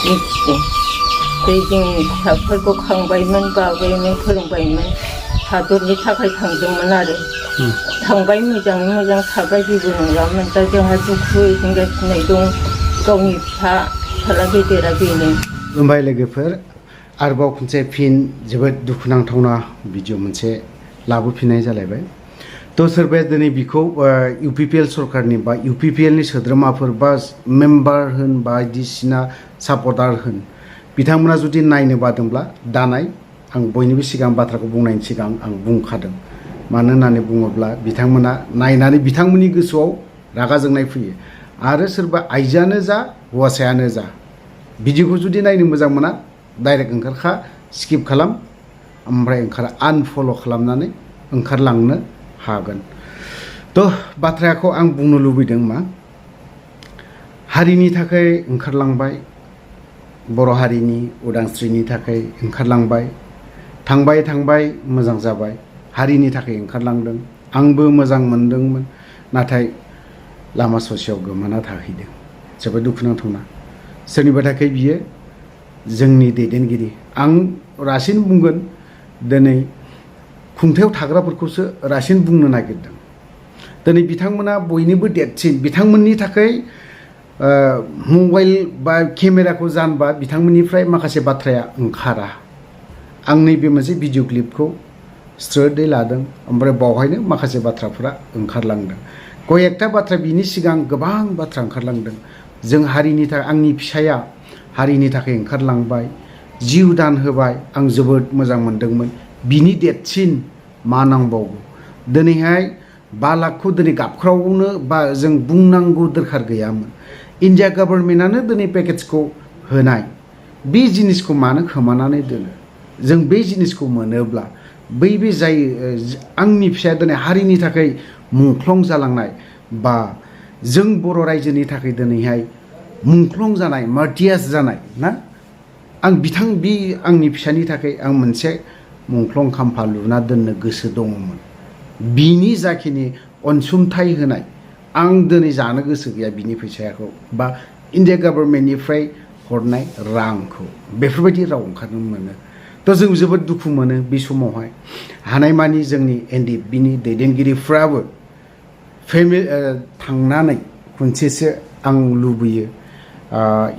मिथिदों जों फिसाफोरखौ खांबायमोन बाबायमोन फोरोंबायमोन हादरनि थाखाय थांदोंमोन आरो थांबाय मोजाङै मोजां थाबाय जेबो नंलामोन दा जोंहा दुखु एंगासिनाय दं गावनि फिसाला गेदेरा बेनो। खुलुमबाय लोगोफोर, आरोबाव खनसे फिन जोबोद दुखुनांथावना भिडिअ मोनसे लाबोफिननाय जालायबाय। थ' सोरबाया दिनै बिखौ UPPL सरकारनि बा UPPLनि सोद्रोमाफोर बा मेम्बार होन बायदिसिना सापर्टार होन बिथांमोना जुदि नायनो बादोंब्ला दानाय आं बयनिबो सिगां बाथ्राखौ बुंनायनि सिगां आं बुंखादों। मानो होननानै बुङोब्ला बिथांमोना नायनानै बिथांमोननि गोसोआव रागा जोंनाय फैयो आरो सोरबा आइजोआनो जा हौवासायानो जा भिडिअखौ जुदि नायनो मोजां मोना डाइरेक्ट ओंखारखा स्किप खालाम ओमफ्राय आनफल' खालामनानै ओंखारलांनो हागोन। थ' बाथ्राखौ आं बुंनो लुबैदों मा हारिनि थाखाय ओंखारलांबाय, बर' हारिनि उदांस्रिनि थाखाय ओंखारलांबाय, थांबाय मोजां जाबाय, हारिनि थाखाय ओंखारलांदों, आंबो मोजां मोनदोंमोन, नाथाय लामा ससेयाव गोमाना थाहैदों। जोबोद दुखुनांथावना। सोरनिबा थाखाय बियो जोंनि दैदेनगिरि। आं रासिन बुंगोन दिनै खुंथायाव थाग्राफोरखौसो रासिन बुंनो नागिरदों। दिनै बिथांमोना बयनिबो देरसिन, बिथांमोननि थाखाय मबाइल बा केमेराखौ जानबा बिथांमोननिफ्राय माखासे बाथ्राया ओंखारा। आं नैबे मोनसे भिडिअ क्लिपखौ स्ट्रेटै लादों ओमफ्राय बावहायनो माखासे बाथ्राफोरा ओंखारलांदों। कयेकथा बाथ्रा बिनि सिगां गोबां बाथ्रा ओंखारलांदों। जों हारिनि थाखाय, आंनि फिसाया हारिनि थाखाय ओंखारलांबाय, जिउ दान होबाय, आं जोबोद मोजां मोनदोंमोन, बिनि देरसिन मा नांबावगौ। दिनैहाय 5 लाखखौ दिनै गाबख्रावनो बा जों बुंनांगौ दरखार गैयामोन। इन्डिया गभर्नमेन्टआनो दिनै पेकेजखौ होनाय, बे जिनिसखौ मानो खोमानानै दोनो। जों बे जिनिसखौ मोनोब्ला बे जाय आंनि फिसाया दिनै हारिनि थाखाय मुंख्लं जालांनाय बा जों बर' रायजोनि थाखाय दिनैहाय मुंख्लं जानाय, मार्टियास जानाय ना, आं बे आंनि फिसानि थाखाय आं मोनसे मुंख्लं खाम्फा लुना दोननो गोसो दङमोन। बिनि जाखिनि अनसुंथाइ होनाय, आं दिनै जानो गोसो गैया बिनि फैसाखौ बा इन्डिया गभर्नमेन्टनिफ्राय हरनाय रांखौ। बेफोरबायदि राव ओंखारनो मोनो। थ' जों जोबोद दुखु मोनो बे समावहाय। हानायमानि जोंनि NDFBनि दैदेनगिरिफ्राबो थांनानै खनसेसो आं लुबैयो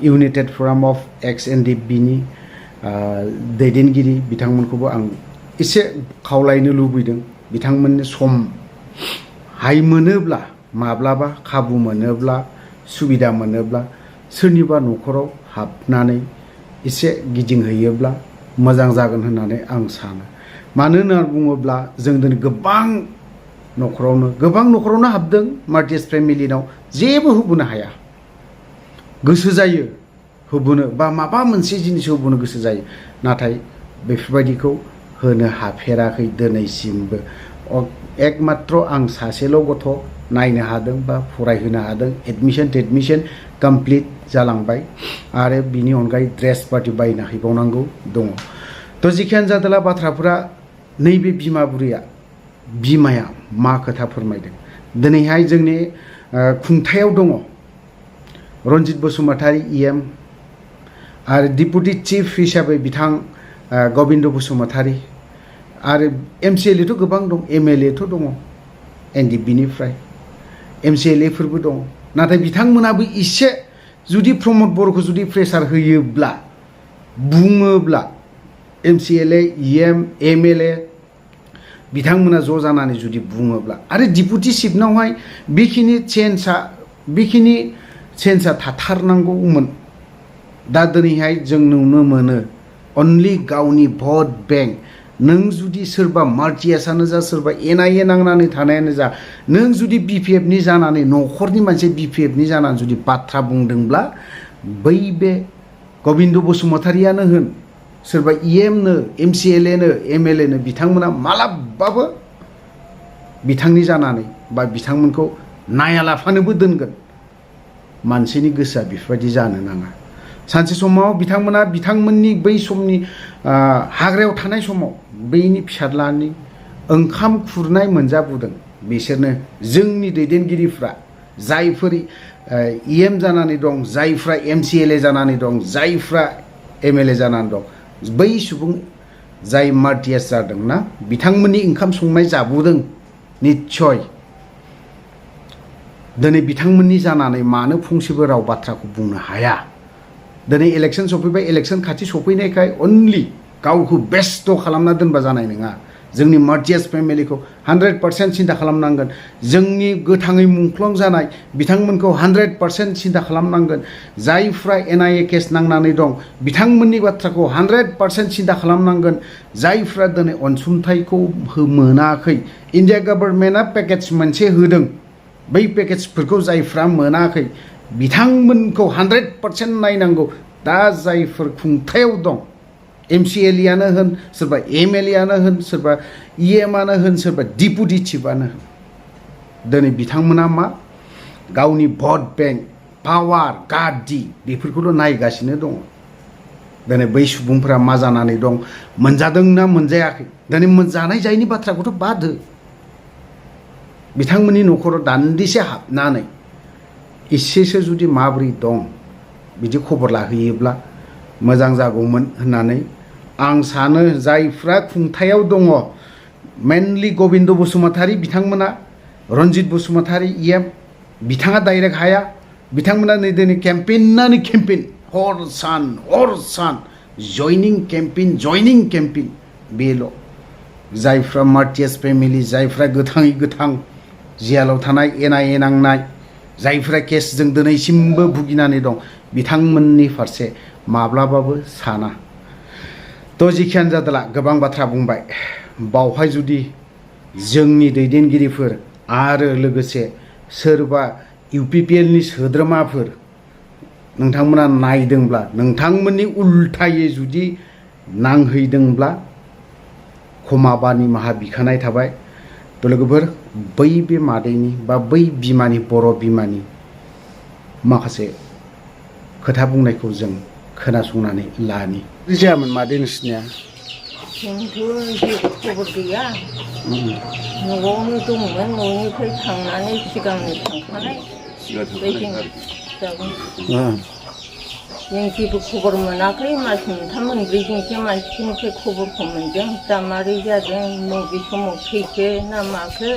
इउनाइटेड फराम अफ एक्स NDFBनि दैदेनगिरि बिथांमोनखौबो आं एसे खावलायनो लुबैदों। बिथांमोननो सम हाय मोनोब्ला, माब्लाबा खाबु मोनोब्ला, सुबिदा मोनोब्ला सोरनिबा न'खराव हाबनानै एसे गिदिंहैयोब्ला मोजां जागोन होननानै आं सानो। मानो होनना बुङोब्ला जों दिनै गोबां न'खरावनो हाबदों। मार्टियास फेमिलिनाव जेबो होबोनो हाया, गोसो जायो होबोनो बा माबा मोनसे जिनिस होबोनो गोसो जायो, नाथाय बेफोरबायदिखौ होनो हाफेराखै दिनैसिमबो। एकमात्र आं सासेल' गथ' नायनो हादों बा फरायहोनो हादों। एडमिसन कमप्लिट जालांबाय आरो बिनि अनगायै ड्रेस पार्टि बायना हैबावनांगौ दङ। थ' जिखियानो जादोला बाथ्राफोरा नैबे बिमाया मा खोथा फोरमायदों। दिनैहाय जोंनि खुंथायाव दङ रन्जित बसुमतारी EM आरो डिपुटि चिफ हिसाबै बिथां गबिन्द बसुमतारी आरो MCLA थ' गोबां दं, MLA थ' दङ NDFBनिफ्राय, MCLA फोरबो दङ। नाथाय बिथांमोनाबो एसे जुदि प्रमद बर'खौ जुदि प्रेसार होयोब्ला, बुङोब्ला MCLA EM MLA बिथांमोना ज' जानानै जुदि बुङोब्ला आरो डिपुटि चिफनावहाय बेखिनि सेन्सआ थाथारनांगौमोन। दा दिनैहाय जों नुनो मोनो अनलि गावनि भट बेंक। नों जुदि सोरबा मार्टियासानो जा, सोरबा NIA नांनानै थानायानो जा, नों जुदि BPFनि जानानै, न'खरनि मानसि BPFनि जानानै जुदि बाथ्रा बुंदोंब्ला बै बे गबिन्द बसुमतारीयानो होन, सोरबा EM नो, MCLA नो, MLA नो, बिथांमोना मालाबाबो बिथांनि जानानै बा बिथांमोनखौ नायालाफानोबो दोनगोन। मानसिनि गोसोआ बेफोरबायदि जानो नाङा। सानसे समाव बिथांमोननि बै समनि हाग्रायाव थानाय समाव बैनि फिसाज्लानि ओंखाम खुरनाय मोनजाबोदों। बिसोरनो जोंनि दैदेनगिरिफ्रा जायफोर EM जानानै दं जायफ्रा MCLA जानानै दं जायफ्रा MLA जानानै दं बै सुबुं जाय मार्टियास जादों ना बिथांमोननि ओंखाम संनाय जाबोदों निस्सय दिनै बिथांमोननि जानानै मानो फंसेबो राव बाथ्राखौ बुंनो हाया दिनै इलेक्सन सफैबाय इलेक्सन खाथि सफैनायखाय अनलि गावखौ बेस्थ खालामना दोनबा जानाय नङा जोंनि मार्टियास फेमिलिखौ 100% सिन्था खालामनांगोन जोंनि गोथाङै मुंख्लं जानाय बिथांमोनखौ 100% सिन्था खालामनांगोन जायफ्रा NIA केस नांनानै दं बिथांमोननि बाथ्राखौ 100% सिन्था खालामनांगोन जायफ्रा दिनै अनसुंथाइखौ मोनाखै इन्डिया गभर्नमेन्टआ पेकेज मोनसे होदों बै पेकेजफोरखौ जायफ्रा मोनाखै बिथांमोनखौ 100% नायनांगौ दा जायफोर खुंथायाव दं MCLA आनो होन सोरबा MLA आनो होन सोरबा EM आनो होन सोरबा डिपुटि चिफआनो होन दिनै बिथांमोना मा गावनि भट बेंक पावार गादि बेफोरखौल' नायगासिनो दङ दिनै बै सुबुंफोरा मा जानानै दं मोनजादोंना मोनजायाखै दिनै मोनजानाय जायैनि बाथ्राखौथ' बाद हो बिथांमोननि न'खराव दान्दिसे हाबनानै एसेसो जुदि माबोरै दं बिदि खबर लाहैयोब्ला मोजां जागौमोन होननानै आं सानो जायफ्रा खुंथायाव दङ मेनलि गबिन्द बसुमतारी बिथांमोना रन्जित बसुमतारी EM बिथाङा डाइरेक्ट हाया बिथांमोना नै दिनै केम्पेइनानो केम्पेइन हर सान जयनिं केम्पेइन बेल' जायफ्रा मार्टियास फेमिलि जायफ्रा गोथाङै गोथां जेलाव थानाय NIA नांनाय जायफ्रा केसजों दिनैसिमबो भुगिनानै दं बिथांमोननि फारसे माब्लाबाबो साना थ' जिखियानो जादोला गोबां बाथ्रा बुंबाय बावहाय जुदि जोंनि दैदेनगिरिफोर आरो लोगोसे सोरबा UPPL नि सोद्रोमाफोर नोंथांमोना नायदोंब्ला नोंथांमोननि उल्थायै जुदि नांहैदोंब्ला क्षमा निमाहा बिखानाय थाबाय थ' लोगोफोर बै बे मादैनि बा बै बिमानि बर' बिमानि माखासे खोथा बुंनायखौ जों खोनासंनानै लानि जायामोन मादै नोंसिनिया जोंथ' जेबो खबर गैया न'आवनो दंमोन न'निफ्राय थांनानै सिगांनो थांखानाय जों जेबो खबर मोनाखै मास मोनथाम मोनब्रैजोंसो मानसिफोरनिफ्राय खबरखौ मोनदों दा मारै जादों बबे समाव थैखो ना माखो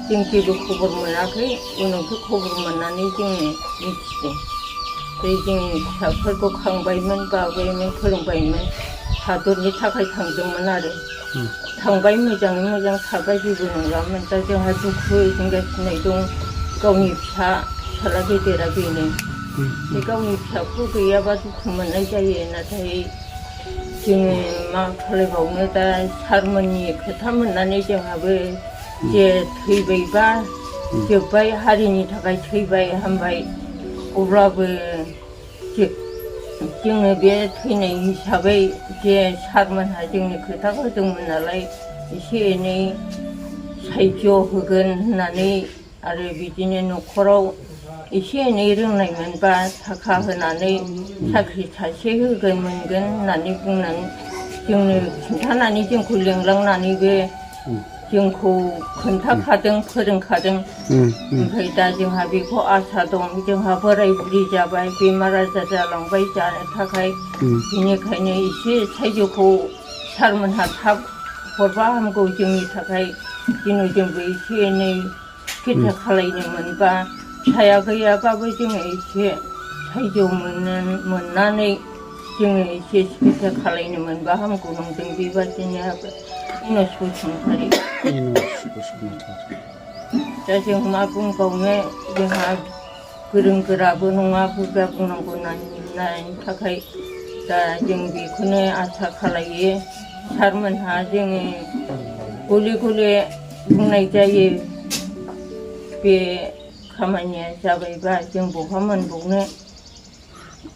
जों जेबो खबर मोनाखै उनावसो खबर मोननानै जोङो मिथिदों ओमफ्राय जों फिसाफोरखौ खांबायमोन बाबायमोन फोरोंबायमोन हादरनि थाखाय थांदोंमोन आरो थांबाय मोजाङै मोजां थाबाय जेबो नंलामोन दा जोंहा दुखु जिंगासिनाय दं गावनि फिसाला गेदेरा बेनो बे गावनि फिसाखौ गैयाबा दुखु मोननाय जायो नाथाय जोङो मा खालायबावनो दा सारमोननि खोथा मोननानै जोंहाबो जे थैबायबा जोब्बाय हारिनि थाखाय थैबाय हामबाय अब्लाबो जोङो बे थैनाय हिसाबै जे सारमोनहा जोंनो खोथा होदोंमोन नालाय एसे एनै साहायज्य होगोन होननानै आरो बिदिनो न'खराव एसे एनै रोंनाय मोनबा थाखा होनानै साख्रि सासे होगोन मोनगोन होननानै बुंनानै जोंनो खिन्थानानै जोंखौ लिंलांनानैबो जोंखौ खोन्थाखादों फोरोंखादों ओमफ्राय दा जोंहा बेखौ आसा दं जोंहा बोराय बुरि जाबाय बेमार आजार जालांबाय जानो थाखाय बेनिखायनो एसे साहायज्यखौ सारमोनहा थाब हरबा हामगौ जोंनि थाखाय जेन' जोंबो एसे एनै सिकित्सा खालायनो मोनबा फिसाया गैयाबाबो जोङो एसे साहायज्य मोननानै जोङो एसे सिकित्सा खालायनो मोनबा हामगौ नंदों बेबादिनो इनस बसुमतारी दा जों मा बुंबावनो जोंहा गोरों गोराबो नङा बुरजा बुंनांगौ होननायनि थाखाय दा जों बेखौनो आसा खालायो सारमोनहा जोङो गले गले बुंनाय जायो बे खामानिया जाबायबा जों बहा मोनबावनो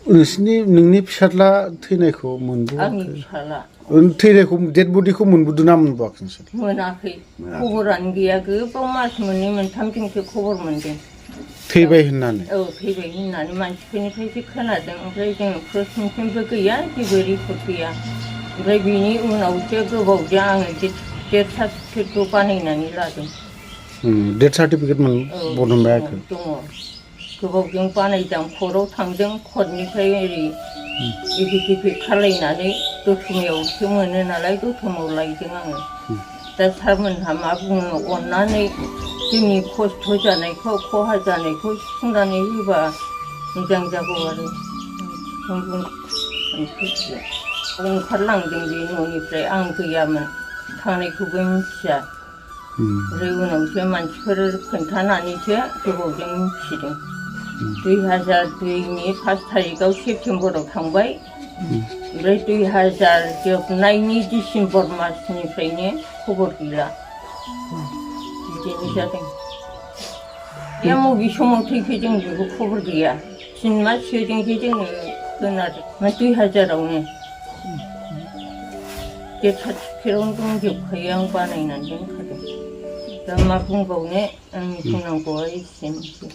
नोंनि फिसाज्ला थैनायखौ मोनबोआखै आंनि फिसाला थैनायखौ डेड बडिखौ मोनबोदों ना मोनबोआखै नोंसोर मोनाखै खबरानो गैया गोबाव मास मोननै मोनथामजोंसो खबर मोनदों थैबाय होननानै औ थैबाय होननानै मानसिफोरनिफ्रायसो खोनादों ओमफ्राय जों प्रसमसिमबो गैया जेबो रिपर्ट गैया ओमफ्राय बिनि उनावसो गोबावजों आङो डेथ सार्टिफिकेटखौ बानायनानै लादों डेथ सार्टिफिकेट बरनबायाखै दङ गोबावजों बानायदां खराव थांदों खरनिफ्राय ओरै इबि खालायनानै दतमायावसो मोनो नालाय दतमायाव लायदों आङो दा सारमोनहा मा बुङो अननानै जोंनि खस्थ' जानायखौ खहा जानायखौ सुफुंनानै होबा मोजां जागौ आरो ओंखारलांदों बे न'निफ्राय आं गैयामोन थांनायखौबो मिथिया ओमफ्राय उनावसो मानसिफोर खोन्थानानैसो गोबावजों मिथिदों 2002नि 5 थारिखआव सेप्तेम्बराव थांबाय ओमफ्राय 2000 जोबनायनि डिसेम्बर मासनिफ्रायनो खबर गैला बिदिनो जादों बे बबे समाव थैखो जों बेखौ खबर गैया 3 माससोजोंसो जोङो खोनादों 2000आवनो डेथ सार्टिफिकेटआवनो दंजोबखायो आं बानायनानै दोनखादों दा मा बुंबावनो आंनि बुंनांगौआ एसेनोसै